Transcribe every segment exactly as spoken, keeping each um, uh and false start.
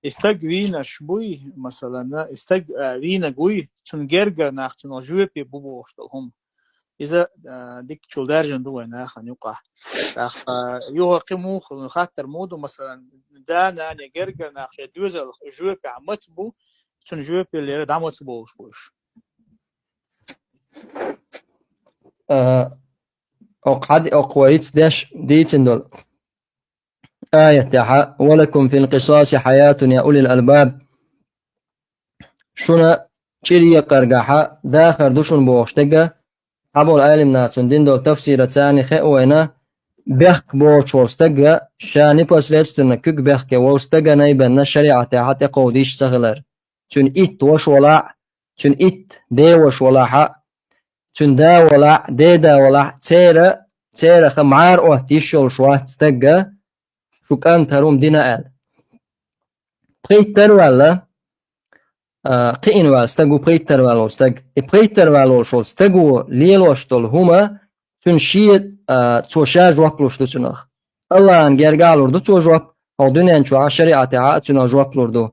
И стаг вийнаш буй, масалан, и стаг, а, вийнаг вуй, цун гергара нах цунах жоьпе бу бохуш долу хӀума. Иза, а, дикачул даржан ду вай нахана юкъахь. ТӀаккха, а, юха кхин муха хаттар ма ду, масалан, да-нана я гергара нах шайн доьзалх жоьпехь маца бу, цун жоьпаллера дӀа маца болуш бу уьш. А, окху хьад-, окху вай ица деш дийцина долу аятехьа: «Ва лакум фил къисаси хьаятун, я улил албаб». Шуна чӀир екъаргахьа дахар ду шуна бохуш дерг, цхьаболу Ӏелам нахана дина долу тафсира царна хеа вайна, бехк боцуш волу стаг, ша непосредственно куьг бехке волу стага найбанна шариӀатехьа тӀекховдийш ца хилар. Цуьнан итт ваша валахь, цуьнан итт деваша валахьа, цуьнан да валахь, деда валахь, цера, цераха мӀара отта йиш йолуш вац стагга, шу кӀант хӀара хӀума дина аьлла. Пхийттара ваьлла, а, кхиъна ваьлла стаг ву, пхийттара ваьлла волу стаг. И пхийттара ваьлла волуш волу стаго лелош долу хӀума, цуьнан шен, а, цо ша жоп луш ду цунах. Аллахьан гергахь лур ду цо жоп, хьо дуьнен чохьа шариӀатехьа а цунах жоп лур ду.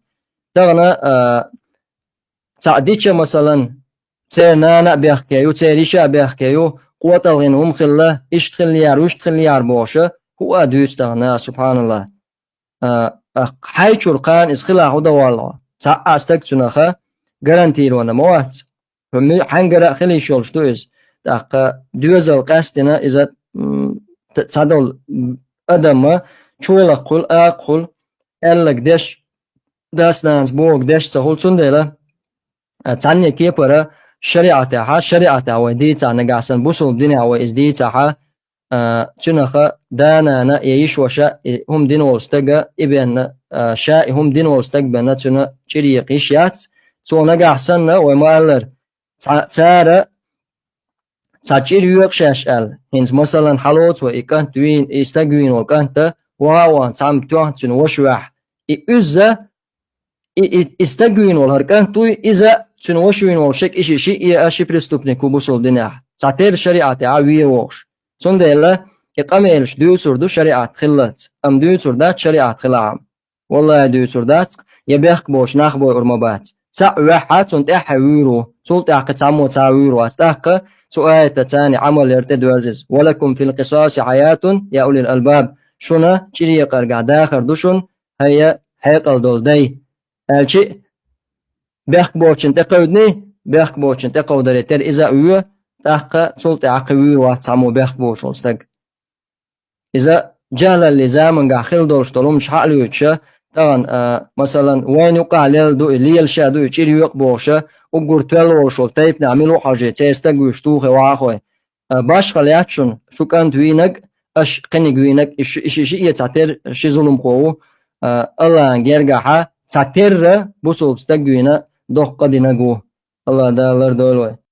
Тахана, а, цхьаъ дича, масалан, церан нана а бехке ю, церан йиша а бехке ю, къотӀалгӀина хӀума хилла, иштта хилла яра, вуьшта хилла яра бохуша, хӀуъа дуьйцу тахана, субхьаналлахӀ. А, а, хьайчуьра кхана иза хила хӀу дан валлахьо. Цхьа а стаг цунаха гарантирована ма вац. Хьу ми-, хьаьнгара а хила йиш йолуш ду иза. ТӀаккха доьзал къаьстина иза, м, т-, цхьадолу адамма чолакх хуьлу, акха хуьлу, аьллаг деш, дас-нанас бохург деш ца хуьлу, цундела, а, цхьанне кепара шариӀатехьа, шариӀатехь вай дийцахь нагахь санна, бусулба динехь вай иза дийцахьа, а, цуьнаха да-нана я йиш-ваша и хӀума дина волу стага, и бенна, а, ша и хӀума дина волу стаг бенна, цуьнан чӀир екъа йиш яц. Цо нагахь санна, вай ма-аллара, цхьа-, цара цхьа чӀир йоькъу шаьш аьлла. ХӀинца, масалан, хьалоцу вай и кӀант вийна, и стаг вийна волу кӀанта, ваха а вахана, цхьамма тоьхна цуьнан ваша ваьхьа. И уьзза, и, и, и стаг вийна волу хӀара кӀант вуй, иза цуьнан ваша вийна волу шега и ши, ши а ши преступник ву бусулба динехь. Цхьатерра шариӀатехьа вийр вохуш. Цундела и къамелаш дуьйцур ду шариӀат хиллалц, амма дуьйцур дац шариӀат хилахь-м. Валлахьи, дуьйцур дац, я бехк боцуш нах бойур ма бац. Цхьаъ ваьхьа, цунна тӀаьххье вуьйр ву, цул тӀаьхьа кхин цхьаммо ца вуьйр вац. ТӀаккха цу аятаца царна Ӏамал яра тӀедоьрзу иза: «Ва лакум фил къисаси хьаятун, я улил албаб». Шуна чӀир екъаргахь дахар ду шуна, хӀай я хьекъал долу дай. Аьлчи, бехк боцучун тӀекхевдиний, бехк боцучун тӀекховдаре тера иза а вуьйр, тӀаккха цул тӀаьхьа кхин вуьйр вац цхьаммо бехк боцуш волу стаг. Иза жаьхӀлаллин замангахь хила долуш долу хӀумаш хьа а лоьцуша, тахана, а, масалан, вайна юкъахь лелла ду и, лелаш а ду и, чӀир йоькъу бохуша, уггар тоьлла волуш волу тайпанехь мила ву хьожий, церан стаг вуьйш тухий вахахой. А, башхалла яц шуна, шу кӀант вийнаг, аша кхиниг вийнаг, и ши, и ши, шиъ а цхьатерра ши зуламхо ву, а, Аллахьан гергахьа, цхьатерра бусулба стаг вийна доккха къа динаг ву. Аллахь Дала лардойла вай.